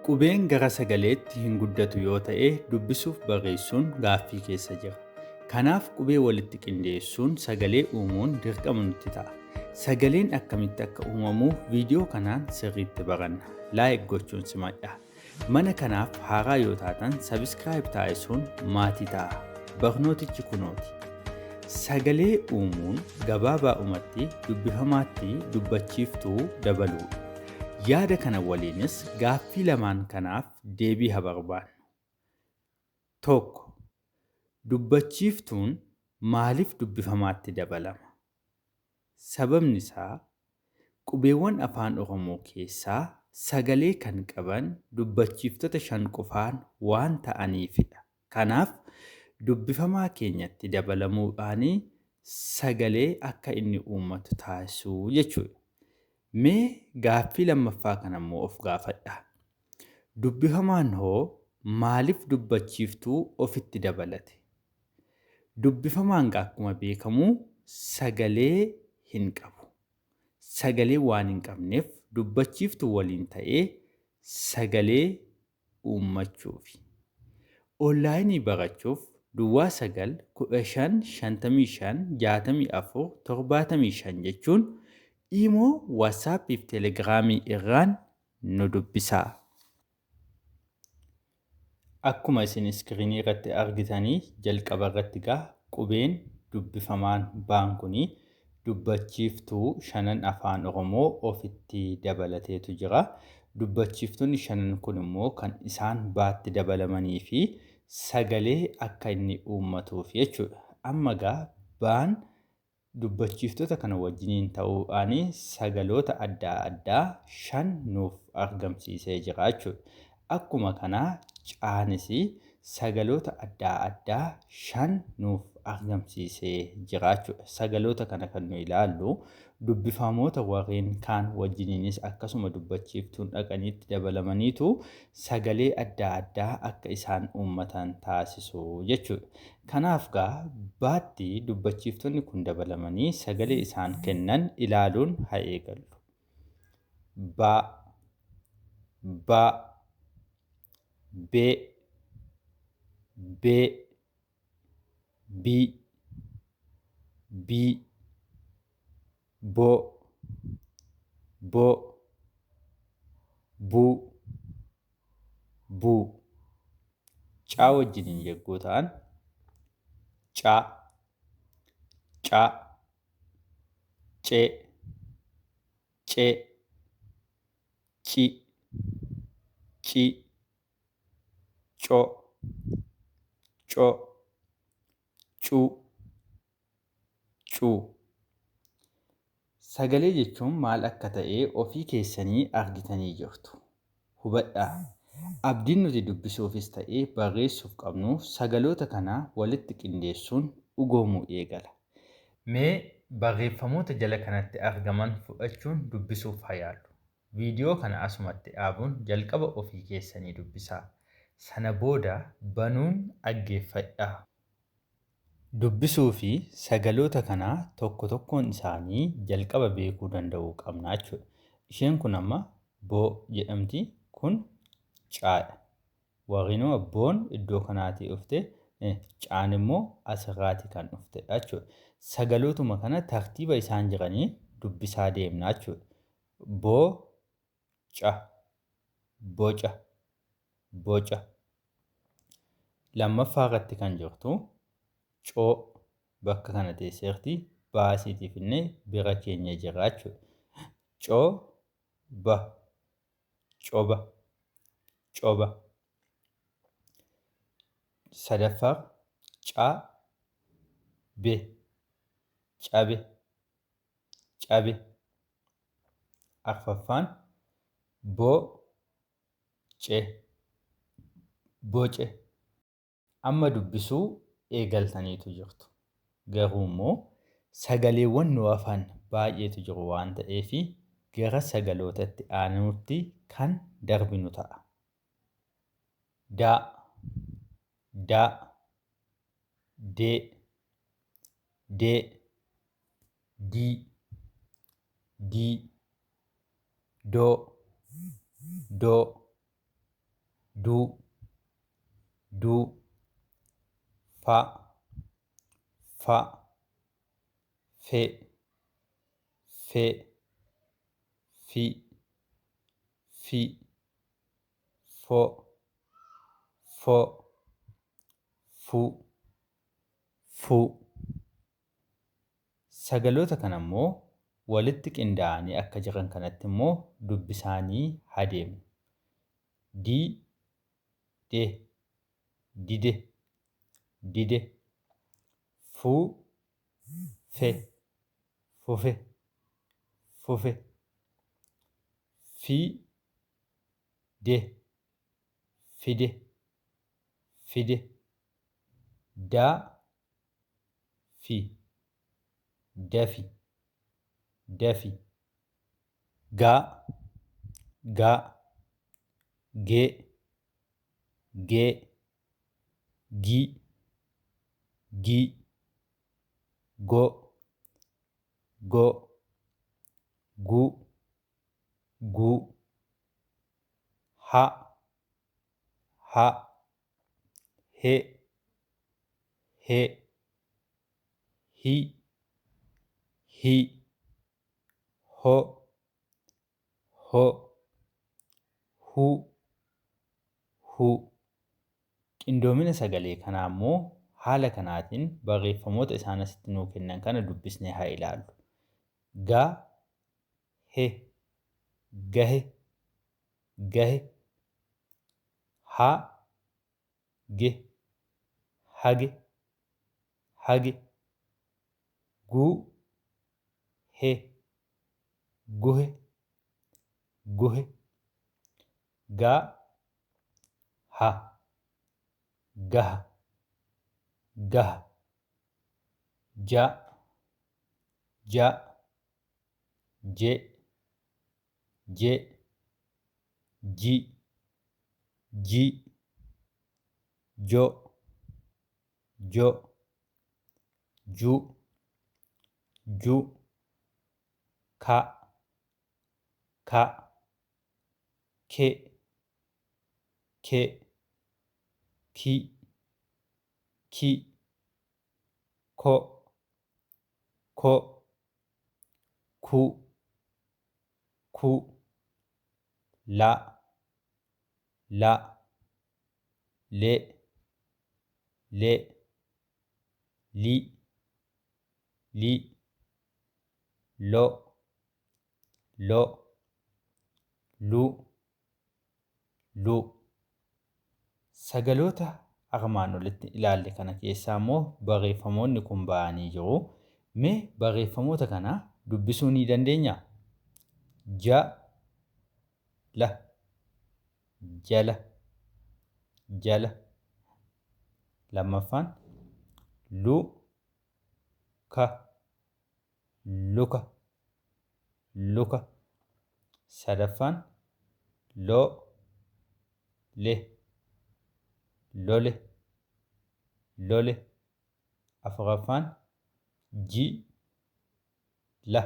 Qubeen gara sagaleetti hin guddatu yoo ta'e dubbisuuf barreessuun gaaffii keessa jira. Kanaaf qubee walitti qindeessuun sagalee uumuun dirqama nutti ta'a. Sagaleen akkamitti akka uumamu viidiyoo kanaan sirriitti baranna. Like gochuun simadha. Mana kanaaf haaraa yoo taatan subscribe taasisuun maatii ta'a. Barnootichi kunooti. Sagalee uumuun gabaabaa'umatti dubbifamaatti dubbachiiftuu dabaluudha. Yaada kana waliinis gaaffii lamaan kanaaf deebii ha barbaannu. 1, Dubbachiiftuun maaliif dubbifamaatti dabalama? Sababni isaa qubeewwan Afaan Oromoo keessaa sagalee kan qaban dubbachiiftota 5 qofaan waan ta'aniifidha. Kanaaf dubbifamaa keenyatti dabalamuudhaan sagalee akka inni uummatu taasisuu jechuudha. Mee gaaffii lammaffaa kana immoo of gaafadhaa. Dubbifamaan hoo maaliif dubbachiiftuu ofitti dabalate? Dubbifamaan akkuma beekamu sagalee hin qabu. Sagalee waan hin qabneef dubbachiiftuu waliin ta'ee sagalee uummachuufi. Onlaayinii barachuuf duwwaa 9 15 55 64 75 jechuun Imo, WhatsApp fi Telegram irraan nu dubbisaa. Akkuma isin iskiriinii irratti argitanii jalqaba irratti gaa qubeen dubbifamaan baan kuni dubbachiiftuu shanan Afaan Oromoo ofitti dabalateetu jira. Dubbachiiftonni shanan kun immoo kan isaan baatti dabalamanii fi sagalee akka inni uummatuuf jechuudha. Amma egaa baan dubbachiiftota kana wajjiniin ta'uudhaan sagaloota adda addaa 5 nuuf argamsiisee jira jechuudha. Akkuma kana caanis sagaloota adda addaa 5 nuuf argamsiisee jira jechuudha. Sagaloota kana kan nu ilaallu dubbifamoota warreen kaan wajjiniinis akkasuma dubbachiiftuun dhaqaniitti dabalamaniitu sagalee adda addaa akka isaan uummatan taasisu jechuudha. Kanaaf gaa baatti dubbachiiftonni kun dabalamanii sagalee isaan kennan ilaaluun haa eegallu. Ba, ba, be, be, bi, bi, bo, bo, bu, bu. Caa wajjiniin yogguu ta'an ca, ca, ce, ce, ci, ci, co, co, cu, cu. Sagalee jechuun maal akka ta'e ofii keessanii argitanii jirtu. Hubadhaa! Abdiin nuti dubbisuufis ta'ee barreessuuf qabnu sagaloota kana walitti qindeessuun dhugoomuu eegala. Mee barreeffamoota jala kanatti argaman fudhachuun dubbisuuf haa yaallu. Viidiyoo kana asumatti dhaabuun jalqaba ofii keessanii dubbisaa. Sana booda banuun dhaggeeffadhaa. Dubbisuu fi sagaloota kana tokko tokkoon isaanii jalqaba beekuu danda'uu qabna jechuudha. Isheen kun amma bo jedhamti. Kun caadha. Warreenuma boon iddoo kanaatii dhufte, caan immoo asirraatii kan dhuftedha jechuudha. Sagalootuma kana tartiiba isaan jiranii dubbisaa deemna jechuudha. Bo, ca, boca, boca. Lammaffaa irratti kan jirtu coo bakka kana teesseerti baasiitiif illee bira keenya jira jechuudha. Co, ba, coba, coba. Sadaffaa ca, be, cabe, cabe. Arfaffaan bo, ce, boce. Amma dubbisuu eegaltaniitu jirtu. Garuu immoo sagaleewwan nu hafan baay'eetu jiru waan ta'eef gara sagaloota itti aanuutti kan darbinu ta'a. Da, da, de, de, di, di, do, do, Duu, duu, fa, fa, fe, fe, fi, fi, fo, fo, fu, fu. Sagaloota kana immoo walitti qindaa'anii akka jiran kanatti immoo dubbisaanii adeemu. Di, de, dide, dide, fu, fe, fufe, fufe, fi, de, fide, fide, da, fi, dafi, dafi, gaa, gaa, gee, gee, gi, gi, go, go, gu, gu, ha, ha, he, he, hi, hi, ho, ho, hu, hu. Qindoomina sagalee kanaa immoo haala kanaatiin barreeffamoota isaan asitti nuu kennan kana dubbisnee haa ilaallu. Ga, he, gahe, gahe, ha, ge, hage, hage, gu, he, guhe, guhe, ga, ha, gaha, gaha, ja, ja, je, je, ji, ji, jo, jo, ju, ju, ka, ka, ke, ke, ki, ki, ko, ko, ku, ku, la, la, le, le, li, li, lo, lo, lu, lu. Sagaloota armaan olitti ilaalle kana keessaa immoo barreeffamoonni kun ba'anii jiru. Mee barreeffamoota kana dubbisuu ni dandeenyaa? Ja, la, jala, jala. Lammaffaan lu, ka, luka, luka. Sadaffaan lo, le, lole, lole. Afuraffaan ji, la,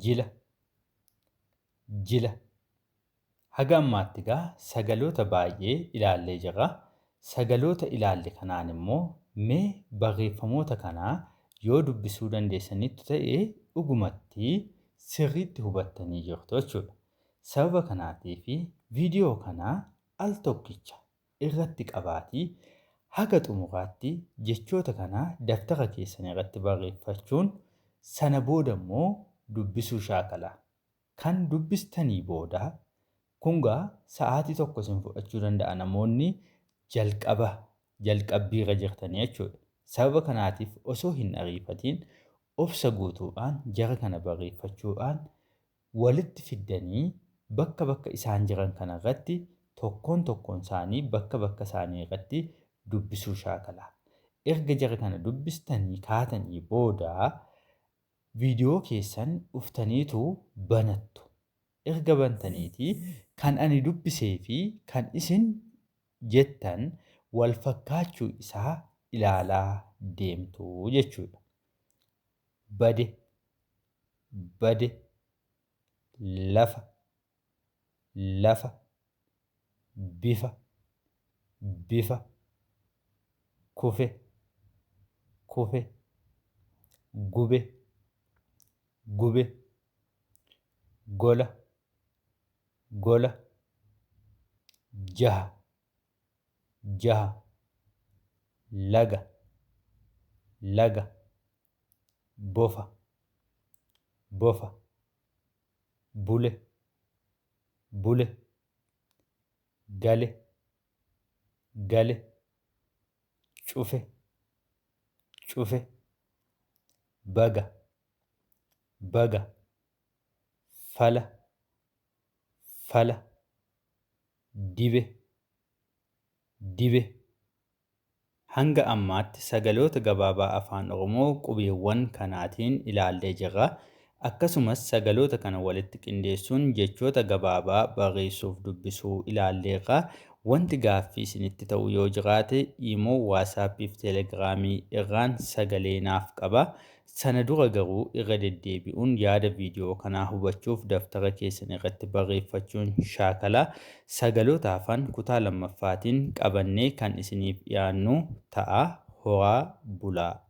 jila, jila. Haga ammaatti egaa sagaloota baay'ee ilaallee jirra. Sagaloota ilaalle kanaan immoo mee barreeffamoota kanaa yoo dubbisuu dandeessanitti ta'e dhugumatti sirriitti hubattanii jirtu jechuudha. Sababa kanaatiif viidiyoo kana al tokkicha irratti qabaatii haga xumuraatti jechoota kana daftara keessan irratti barreeffachuun sana booda immoo dubbisuu shaakalaa. Kan dubbistanii booda kungaa sa'aatii tokko isin fudhachuu danda'a namoonni jalqaba jalqabbiirra jirtanii jechuudha. Sababa kanaatiif osoo hin ariifatiin obsa guutuudhaan jara kana barreeffachuudhaan walitti fiddanii bakka bakka isaan jiran kanarratti tokkoon tokkoon isaanii bakka bakka isaanii irratti dubbisuu shaakalaa. Erga jara kana dubbistanii kaatanii booda viidiyoo keessan dhuftaniitu banattu. Erga bantaniitii kan ani dubbisee fi kan isin jettan wal fakkaachuu isaa ilaalaa deemtu jechuudha. Bade, bade, lafa, lafa, bifa, bifa, kufe, kufe, gube, gube, gola, gola, jaha, jaha, laga, laga, bofa, bofa, bule, bule, gale, gale, cufe, cufe, baga, baga, fala, fala, dibe, dibe. Hanga ammaatti sagaloota gabaabaa Afaan Oromoo qubeewwan kanaatiin ilaallee jirra. Akkasumas sagaloota kana walitti qindeessuun jechoota gabaabaa barreessuuf dubbisuu ilaalleerra. Wanti gaaffii isinitti ta'u yoo jiraate Iimoo, Waasaappii fi Teelegiraamii irraan sagalee naaf qaba. Sana dura garuu irra deddeebi'uun yaada viidiyoo kanaa hubachuuf daftara keessan irratti barreeffachuun shaakalaa. Sagaloota hafan kutaa 2ffaatiin qabannee kan isiniif dhiyaannu ta'a. Horaa bulaa.